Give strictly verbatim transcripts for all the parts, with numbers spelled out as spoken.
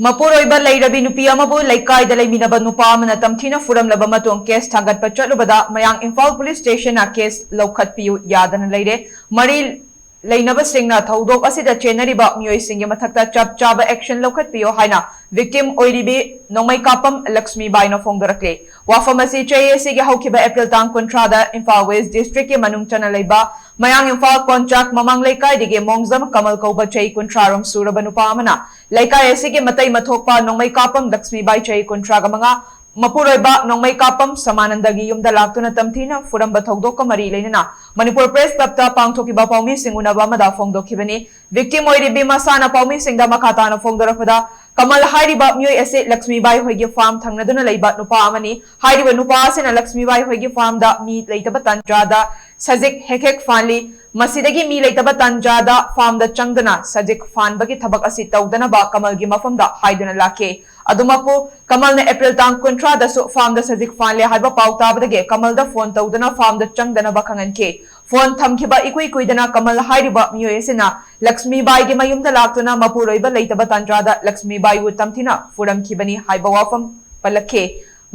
ꯃꯄꯨꯔꯣꯏꯕ ꯂꯩꯔꯕꯤ ꯅꯨꯄꯤ ꯑꯃꯕꯨ ꯂꯩꯀꯥꯏꯗ ꯂꯩꯃꯤꯟꯅꯕ ꯅꯨꯄꯥ ꯑꯃꯅ ꯇꯝꯊꯤꯅ ꯐꯨꯔꯝꯂꯕ ꯃꯇꯨꯡ ꯀꯦꯁ ꯊꯥꯡꯒꯠꯄ ꯆꯠꯂꯨꯕꯗ ꯃꯌꯥꯡ ꯏꯝꯐꯥꯜ ꯄꯨꯂꯤꯁ ꯁ꯭ꯇꯦꯁꯟꯅ ꯀꯦꯁ ꯂꯧꯈꯠꯄꯤꯌꯨ ꯌꯥꯗꯅ ꯂꯩꯔꯦ꯫ ꯃꯔꯤ ꯂꯩꯅꯕꯁꯤꯡꯅ ꯊꯧꯗꯣꯛ ꯑꯁꯤꯗ ꯆꯦꯟꯅꯔꯤꯕ ꯃꯤꯑꯣꯏꯁꯤꯡꯒꯤ ꯃꯊꯛꯇ ꯆꯞ ꯆꯥꯕ ꯑꯦꯛꯁꯟ ꯂꯧꯈꯠꯄꯤꯌꯨ ꯍꯥꯏꯅ ꯚꯤꯛꯇꯤꯝ ꯑꯣꯏꯔꯤꯕꯤ ꯅꯣꯡꯃꯩꯀꯥꯄꯝ ꯂꯛꯁꯃꯤꯕꯥꯏꯅ ꯐꯣꯡꯗꯣꯔꯛꯂꯤ꯫ ꯋꯥꯐꯝ ꯑꯁꯤ ꯆꯍꯤ ꯑꯁꯤꯒꯤ ꯍꯧꯈꯤꯕ ꯑꯦꯄ꯭ꯔꯤꯜ ꯇꯥꯡ ꯀꯨꯟꯊ꯭ꯔꯥꯗ ꯏꯝꯐꯥꯜ ꯋꯦꯁ ꯗꯤꯁꯇ꯭ꯔꯤꯛꯀꯤ ꯃꯅꯨꯡ ꯆꯟꯅ ꯂꯩꯕ ꯃꯌꯥꯡ ꯏꯝꯐꯥꯜ ꯀꯣꯟꯆꯥꯛ ꯃꯃꯥꯡ ꯂꯩꯀꯥꯏꯗꯒꯤ ꯃꯣꯡꯖꯝ ꯀꯃꯜ ꯀꯧꯕ ꯆꯍꯤ ꯀꯨꯟꯊ꯭ꯔꯥ ꯔꯣꯝ ꯁꯨꯔꯕ ꯅꯨꯄꯥ ꯑꯃꯅ ꯂꯩꯀꯥꯏ ꯑꯁꯤꯒꯤ ꯃꯇꯩ ꯃꯊꯣꯛꯄ ꯅꯣꯡꯃꯩ ꯀꯥꯄꯝ ꯂꯛꯁꯃꯤꯕꯥꯏ ꯆꯍꯤ ꯀꯨꯟꯊ꯭ꯔꯥꯒ ꯃꯉꯥ, ꯃꯄꯨꯔꯣꯏꯕ ꯅꯣꯡꯃꯩ ꯀꯥꯄꯝ ꯁꯃꯥꯅꯟꯗꯒꯤ ꯌꯨꯝꯗ ꯂꯥꯛꯇꯨꯅ ꯇꯝꯊꯤꯅ ꯐꯨꯔꯝꯕ ꯊꯧꯗꯣꯛꯀ ꯃꯔꯤ ꯂꯩꯅꯅ ꯃꯅꯤꯄꯨꯔ ꯄ꯭ꯔꯦꯁ ꯀ꯭ꯂꯕꯇ ꯄꯥꯡꯊꯣꯛꯈꯤꯕ ꯄꯥꯎꯃꯤꯁꯤꯡ ꯎꯅꯕ ꯑꯃꯗ ꯐꯣꯡꯗꯣꯛꯈꯤꯕꯅꯤ꯫ ꯚꯤꯛꯇꯤꯝ ꯑꯣꯏꯔꯤꯕꯤ ꯃꯁꯥꯅ ꯄꯥꯎꯃꯤꯁꯤꯡꯗ ꯃꯈꯥ ꯇꯥꯅ ꯐꯣꯡꯗꯣꯔꯛꯄꯗ, ꯀꯃꯜ ꯍꯥꯏꯔꯤꯕ ꯃꯤꯑꯣꯏ ꯑꯁꯤ ꯂꯛꯁꯃꯤꯕꯥꯏ ꯍꯣꯏꯒꯤ ꯐꯥꯔꯝ ꯊꯪꯅꯗꯨꯅ ꯂꯩꯕ ꯅꯨꯄꯥ ꯑꯃꯅꯤ꯫ ꯍꯥꯏꯔꯤꯕ ꯅꯨꯄꯥ ꯑꯁꯤꯅ ꯂꯛꯁꯃꯤꯕꯥꯏ ꯍꯣꯏꯒꯤ ꯐꯥꯔꯝꯗ ꯃꯤ ꯂꯩꯇꯕ ꯇꯥꯟꯖꯥꯗ ꯁꯖꯤꯛ ꯍꯦꯛ ꯍꯦꯛ ꯐꯥꯜꯂꯤ꯫ ꯃꯁꯤꯗꯒꯤ ꯃꯤ ꯂꯩꯇꯕ ꯇꯥꯟꯖꯥꯗ ꯐꯥꯔꯝꯗ ꯆꯪꯗꯨꯅ ꯁꯖꯤꯛ ꯐꯥꯟꯕꯒꯤ ꯊꯕꯛ ꯑꯁꯤ ꯇꯧꯗꯅꯕ ꯀꯃꯜꯒꯤ ꯃꯐꯝꯗ ꯍꯥꯏꯗꯨꯅ ꯂꯥꯛꯈꯤ꯫ ꯑꯗꯨꯃꯛꯄꯨ ꯀꯃꯜꯅ ꯑꯦꯄ꯭ꯔꯤꯜ ꯇꯥꯡ ꯀꯨꯟꯊ꯭ꯔꯥꯗꯁꯨ ꯐꯥꯔꯝꯗ ꯁꯖꯤꯛ ꯐꯥꯜꯂꯦ ꯍꯥꯏꯕ ꯄꯥꯎ ꯇꯥꯕꯗꯒꯤ ꯀꯃꯜꯗ ꯐꯣꯟ ꯇꯧꯗꯨꯅ ꯐꯥꯔꯝꯗ ꯆꯪꯗꯅꯕ ꯈꯪꯍꯟꯈꯤ꯫ ꯐꯣꯟ ꯊꯝꯈꯤꯕ ꯏꯀꯨꯏ ꯀꯨꯏꯗꯅ ꯀꯃꯜ ꯍꯥꯏꯔꯤꯕ ꯃꯤꯑꯣꯏ ꯑꯁꯤꯅ ꯂꯛꯁꯃꯤꯕꯥꯏꯒꯤ ꯃꯌꯨꯝꯗ ꯂꯥꯛꯇꯨꯅ ꯃꯄꯨꯔꯣꯏꯕ ꯂꯩꯇꯕ ꯇꯥꯟꯖꯥꯗ ꯂꯛꯁꯃꯤꯕꯥꯏꯕꯨ ꯇꯝꯊꯤꯅ ꯐꯨꯔꯝꯈꯤꯕꯅꯤ ꯍꯥꯏꯕ ꯋꯥꯐꯝ ꯄꯜꯂꯛꯈꯤ꯫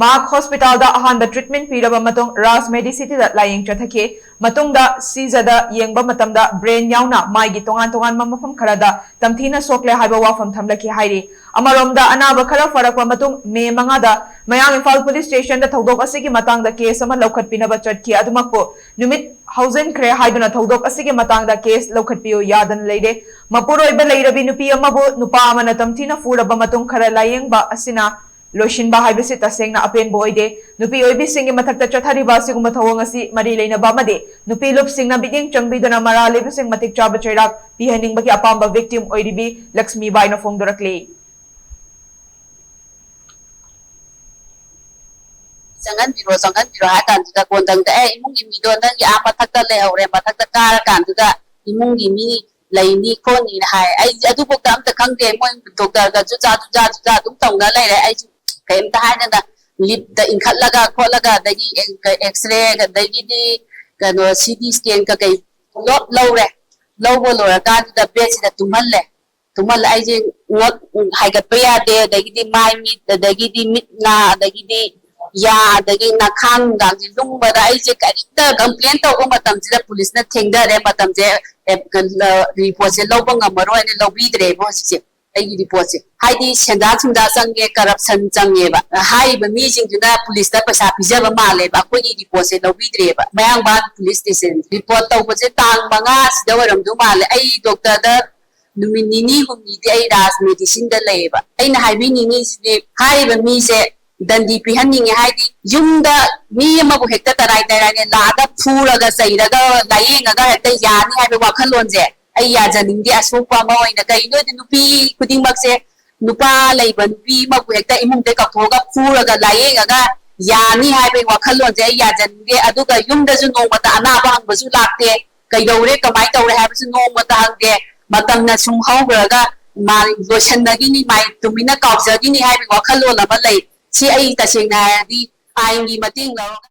ꯃꯍꯥꯛ ꯍꯣꯁꯄꯤꯇꯥꯜꯗ ꯑꯍꯥꯟꯕ ꯇ꯭ꯔꯤꯠꯃꯦꯟ ꯄꯤꯔꯕ ꯃꯇꯨꯡ ꯔꯥꯖ ꯃꯦꯗꯤꯁꯤꯇꯤꯗ ꯂꯥꯌꯦꯡ ꯆꯠꯊꯈꯤ꯫ ꯃꯇꯨꯡꯗ ꯁꯤꯖꯗ ꯌꯦꯡꯕ ꯃꯇꯝꯗ ꯕ꯭ꯔꯦꯟ ꯌꯥꯎꯅ ꯃꯥꯏꯒꯤ ꯇꯣꯉꯥꯟ ꯇꯣꯉꯥꯟꯕ ꯃꯐꯝ ꯈꯔꯗ ꯇꯝꯊꯤꯅ ꯁꯣꯛꯂꯦ ꯍꯥꯏꯕ ꯋꯥꯐꯝ ꯊꯝꯂꯛꯈꯤ ꯍꯥꯏꯔꯤ꯫ ꯑꯃꯔꯣꯝꯗ ꯑꯅꯥꯕ ꯈꯔ ꯐꯔꯛꯄ ꯃꯇꯨꯡ ꯃꯦ ꯃꯉꯥꯗ ꯃꯌꯥꯡ ꯏꯝꯐꯥꯜ ꯄꯨꯂꯤꯁ ꯁ꯭ꯇꯦꯁꯟꯗ ꯊꯧꯗꯣꯛ ꯑꯁꯤꯒꯤ ꯃꯇꯥꯡꯗ ꯀꯦꯁ ꯑꯃ ꯂꯧꯈꯠꯄꯤꯅꯕ ꯆꯠꯈꯤ꯫ ꯑꯗꯨꯃꯛꯄꯨ ꯅꯨꯃꯤꯠ ꯍꯧꯖꯤꯟꯈ꯭ꯔꯦ ꯍꯥꯏꯗꯨꯅ ꯊꯧꯗꯣꯛ ꯑꯁꯤꯒꯤ ꯃꯇꯥꯡꯗ ꯀꯦꯁ ꯂꯧꯈꯠꯄꯤꯌꯨ ꯌꯥꯗꯅ ꯂꯩꯔꯦ꯫ ꯃꯄꯨꯔꯣꯏꯕ ꯂꯩꯔꯕꯤ ꯅꯨꯄꯤ ꯑꯃꯕꯨ ꯅꯨꯄꯥ ꯑꯃꯅ ꯇꯝꯊꯤꯅ ꯐꯨꯔꯕ ꯃꯇꯨꯡ ꯈꯔ ꯂꯥꯌꯦꯡꯕ ꯑꯁꯤꯅ ꯂꯣꯏꯁꯤꯟꯕ ꯍꯥꯏꯕꯁꯤ ꯇꯁꯦꯡꯅ ꯑꯄꯦꯟꯕ ꯑꯣꯏꯗꯦ꯫ ꯅꯨꯄꯤ ꯑꯣꯏꯕꯤꯁꯤꯡꯒꯤ ꯃꯊꯛꯇ ꯆꯠꯊꯔꯤꯕ ꯑꯁꯤꯒꯨꯝꯕ ꯊꯧꯑꯣꯡ ꯑꯁꯤ ꯃꯔꯤ ꯂꯩꯅꯕ ꯑꯃꯗꯤ ꯅꯨꯄꯤ ꯂꯨꯞꯁꯤꯡꯅ ꯃꯤꯠꯌꯦꯡ ꯆꯪꯕꯤꯗꯨꯅ ꯃꯔꯥꯜ ꯂꯩꯕꯁꯤꯡ ꯃꯇꯤꯛ ꯆꯥꯕ ꯆꯩꯔꯥꯛ ꯄꯤꯍꯟꯅꯤꯡꯕꯒꯤ ꯑꯄꯥꯝꯕ ꯚꯤꯛꯇꯤꯝ ꯑꯣꯏꯔꯤꯕꯤ ꯂꯛꯁꯃꯤꯕꯥꯏꯅ ꯐꯣꯡꯗꯣꯔꯛꯂꯤ꯫ ꯆꯪꯍꯟꯕꯤꯔꯣ, ꯆꯪꯍꯟꯕꯤꯔꯣ ꯍꯥꯏ ꯀꯥꯟꯗꯨꯗ ꯀꯣꯟꯗꯪꯗ, "ꯑꯦ, ꯏꯃꯨꯡꯒꯤ ꯃꯤꯗꯣ ꯅꯪꯒꯤ ꯑꯥ ꯃꯊꯛꯇ ꯂꯩꯍꯧꯔꯦ, ꯃꯊꯛꯇ ꯀꯥꯔ ꯀꯥꯟꯗꯨꯗ ꯏꯃꯨꯡꯒꯤ ꯃꯤ ꯂꯩꯅꯤ ꯈꯣꯠꯅꯤꯅ" ꯍꯥꯏ꯫ ꯑꯩꯗꯤ ꯑꯗꯨꯐꯥꯎꯗ ꯑꯝꯇ ꯈꯪꯗꯦ꯫ ꯃꯣꯏ ꯗꯣꯛꯇꯔꯒ ꯖꯨꯖꯥ, ꯖꯨꯖꯥ, ꯖꯨꯖꯥ ꯑꯗꯨꯝ ꯇꯧꯅ ꯂꯩꯔꯦ꯫ ꯑꯩꯁꯨ ꯀꯩꯝꯇ ꯍꯥꯏꯗꯅ ꯂꯤꯞꯇ ꯏꯟꯈꯠꯂꯒ ꯈꯣꯠꯂꯒ, ꯑꯗꯒꯤ ꯑꯦꯛꯁꯔꯦ, ꯑꯗꯒꯤꯗꯤ ꯀꯩꯅꯣ, ꯁꯤ ꯇꯤ ꯁ꯭ꯀꯦꯟ ꯀꯩꯀꯩ ꯄꯨꯂꯞ ꯂꯧꯔꯦ꯫ ꯂꯧꯕ ꯂꯣꯏꯔꯀꯥꯟꯗꯨꯗ ꯕꯦꯗꯁꯤꯗ ꯇꯨꯝꯍꯜꯂꯦ꯫ ꯇꯨꯝꯍꯜꯂ ꯑꯩꯁꯦ ꯉꯛ ꯍꯥꯏꯒꯠꯄ ꯌꯥꯗꯦ, ꯑꯗꯒꯤꯗꯤ ꯃꯥꯏ ꯃꯤꯠ, ꯑꯗꯒꯤꯗꯤ ꯃꯤꯠ ꯅꯥ, ꯑꯗꯒꯤꯗꯤ ꯌꯥ, ꯑꯗꯒꯤ ꯅꯈꯥꯡ ꯅꯨꯡꯒꯥꯡꯁꯦ ꯂꯨꯝꯕꯗ ꯑꯩꯁꯦ ꯀꯔꯤꯝꯇ complain ꯇꯧꯕ ꯃꯇꯝꯁꯤꯗ ꯄꯨꯂꯤꯁꯅ ꯊꯦꯡꯊꯔꯦ, ꯃꯇꯝꯁꯦ, ꯑꯦ, ꯀ-, ꯔꯤꯄꯣꯔꯠꯁꯦ ꯂꯧꯕ ꯉꯝꯃꯔꯣꯏꯅ ꯂꯧꯕꯤꯗ꯭ꯔꯦꯕ ꯍꯧꯖꯤꯛꯁꯦ꯫ ꯑꯩꯒꯤ ꯔꯤꯄꯣꯔꯠꯁꯦ ꯍꯥꯏꯗꯤ ꯁꯦꯟꯖꯥ ꯊꯨꯝꯖꯥ ꯆꯪꯉꯦ, corruption ꯆꯪꯉꯦꯕ꯫ ꯍꯥꯏꯔꯤꯕ ꯃꯤꯁꯤꯡꯗꯨꯅ ꯄꯨꯂꯤꯁꯇ ꯄꯩꯁꯥ ꯄꯤꯖꯕ ꯃꯥꯜꯂꯦꯕ, ꯑꯩꯈꯣꯏꯒꯤ ꯔꯤꯄꯣꯔꯠꯁꯦ ꯂꯧꯕꯤꯗ꯭ꯔꯦꯕ꯫ ꯃꯌꯥꯡꯕꯥꯟ ꯄꯨꯂꯤꯁ ꯁ꯭ꯇꯦꯁꯟ ꯔꯤꯄꯣꯔꯠ ꯇꯧꯕꯁꯦ ꯇꯥꯡ ꯃꯉꯥꯁꯤꯗ ꯑꯣꯏꯔꯝꯗꯧ ꯃꯥꯜꯂꯦ꯫ ꯑꯩ ꯗꯣꯛꯇꯔꯗ ꯅꯨꯃꯤꯠ ꯅꯤꯅꯤ ꯍꯨꯝꯅꯤꯗꯤ ꯑꯩ ꯔꯥꯖ ꯃꯦꯗꯤꯁꯤꯟꯗ ꯂꯩꯌꯦꯕ꯫ ꯑꯩꯅ ꯍꯥꯏꯕꯤꯅꯤꯡꯉꯤꯁꯤꯗꯤ ꯍꯥꯏꯔꯤꯕ ꯃꯤꯁꯦ ꯗꯟꯗꯤ ꯄꯤꯍꯟꯅꯤꯡꯉꯦ꯫ ꯍꯥꯏꯗꯤ ꯌꯨꯝꯗ ꯃꯤ ꯑꯃꯕꯨ ꯍꯦꯛꯇ ꯇꯔꯥꯏ ꯇꯔꯥꯏꯅ ꯂꯥꯛꯑꯒ ꯐꯨꯔꯒ ꯆꯩꯔꯒ ꯂꯥꯏꯌꯦꯡꯉꯒ ꯍꯦꯛꯇ ꯌꯥꯅꯤ ꯍꯥꯏꯕ ꯋꯥꯈꯜꯂꯣꯟꯁꯦ ꯑꯩ ꯌꯥꯖꯅꯤꯡꯗꯦ꯫ ꯑꯁꯣꯛꯄ ꯑꯃ ꯑꯣꯏꯅ, ꯀꯩꯒꯤꯅꯣꯗꯤ ꯅꯨꯄꯤ ꯈꯨꯗꯤꯡꯃꯛꯁꯦ, ꯅꯨꯄꯥ ꯂꯩꯕ ꯅꯨꯄꯤ ꯑꯃꯕꯨ ꯍꯦꯛꯇ ꯏꯃꯨꯡꯗ ꯀꯧꯊꯣꯛꯑꯒ ꯐꯨꯔꯒ ꯂꯥꯏꯌꯦꯡꯉꯒ ꯌꯥꯅꯤ ꯍꯥꯏꯕꯒꯤ ꯋꯥꯈꯜꯂꯣꯟꯁꯦ ꯑꯩ ꯌꯥꯖꯅꯤꯡꯗꯦ꯫ ꯑꯗꯨꯒ ꯌꯨꯝꯗꯁꯨ ꯅꯣꯡꯃꯇ ꯑꯅꯥꯕ ꯍꯪꯕꯁꯨ ꯂꯥꯛꯇꯦ, ꯀꯩꯗꯧꯔꯦ, ꯀꯃꯥꯏꯅ ꯇꯧꯔꯦ ꯍꯥꯏꯕꯁꯨ ꯅꯣꯡꯃꯇ ꯍꯪꯗꯦ꯫ ꯃꯇꯝꯅ ꯁꯨꯝ ꯍꯧꯈ꯭ꯔꯒ ꯃꯥ ꯂꯣꯏꯁꯟꯅꯈꯤꯅꯤ, ꯃꯥꯏ ꯇꯨꯃꯤꯟꯅ ꯀꯥꯎꯖꯈꯤꯅꯤ ꯍꯥꯏꯕꯒꯤ ꯋꯥꯈꯜꯂꯣꯟ ꯑꯃ ꯂꯩ꯫ ꯁꯤ ꯑꯩ ꯇꯁꯦꯡꯅ ꯍꯥꯏꯔꯗꯤ ꯑꯥꯏꯟꯒꯤ ꯃꯇꯦꯡ ꯂꯧꯔꯒ